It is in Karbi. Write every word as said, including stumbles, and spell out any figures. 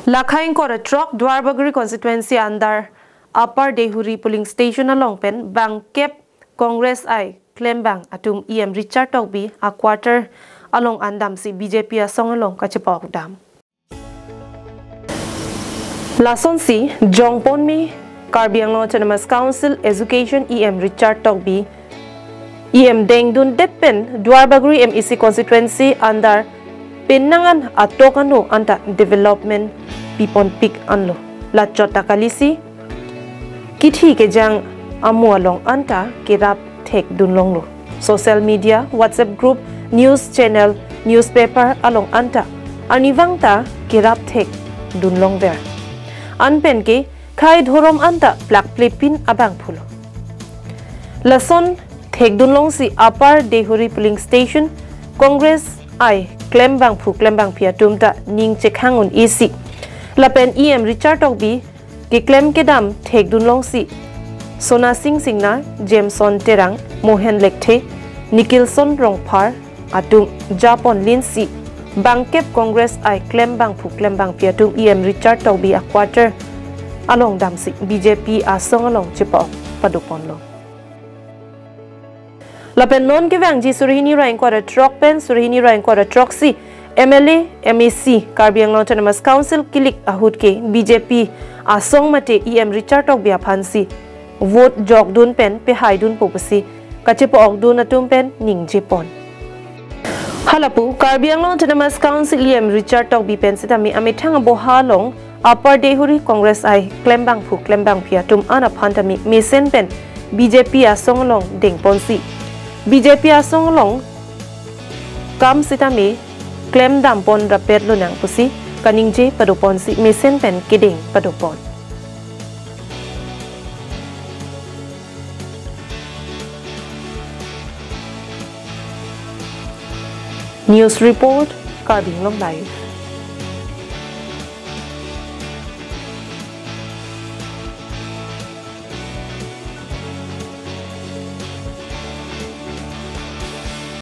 Lakhai ingkoi ra throk Duarbagori constituency under Upper Deihori polling station along pen bangkep Congress I klembang atum E M Richard Tokbi a quarter along an damsi B J P asong along kachepa-ok dam. Lasonsi jongponme Karbi Anglong Autonomous Council Education E M Richard Tokbi, E M dengdundet pen Duarbagori M A C constituency under penang an atok ano anta development piponpik anlo. Lachot ta kalisi kithi kejang amo along anta kerap thekdunlonglo. Social media, WhatsApp group, news channel, newspaper along anta arnivang ta kerap thekdunlongver. Anpen ke khei dhorom anta plakplepin abangphulo. Lason thekdunlongsi Upper Deihori polling station Congress I klembangphu klembangpi atum ta ning chekhang un-esi. Lapen E M Richard Tokbi keklem kedam thekdunlongsi Sona Sing Singnar, Jameson Terang, Mohen Lekthe, Nikilson Rongphar atum japonlinsi bangkep Congress I klembangphu klembangpi atum E M Richard Tokbi a quarter along damsi B J P asong along chepa-ok padoponlo. Lapen non kevangji suri hini ra ingkoi ra throk pen suri hini ra ingkoi ra throksi M L A, M A C, Karbi Anglong Autonomous Council kilik ahut ke B J P asong mate E M Richard Tokbi aphansi vote jokdun pen pehaidunpo pusi kachepa-okdun atum pen ningjepon. Halapu Karbi Anglong Autonomous Council E M Richard Tokbi pen sitame amethang aboha along Upper Deihori Congress I klembangphu klembangpi atum an aphan tame mesen pen B J P asong along dengponsi B J P asong along kam sitame klemdampon rapet lonang pusi kaningje padoponsi mesen pen kedeng padopon. News report, Karbi Anglong Live.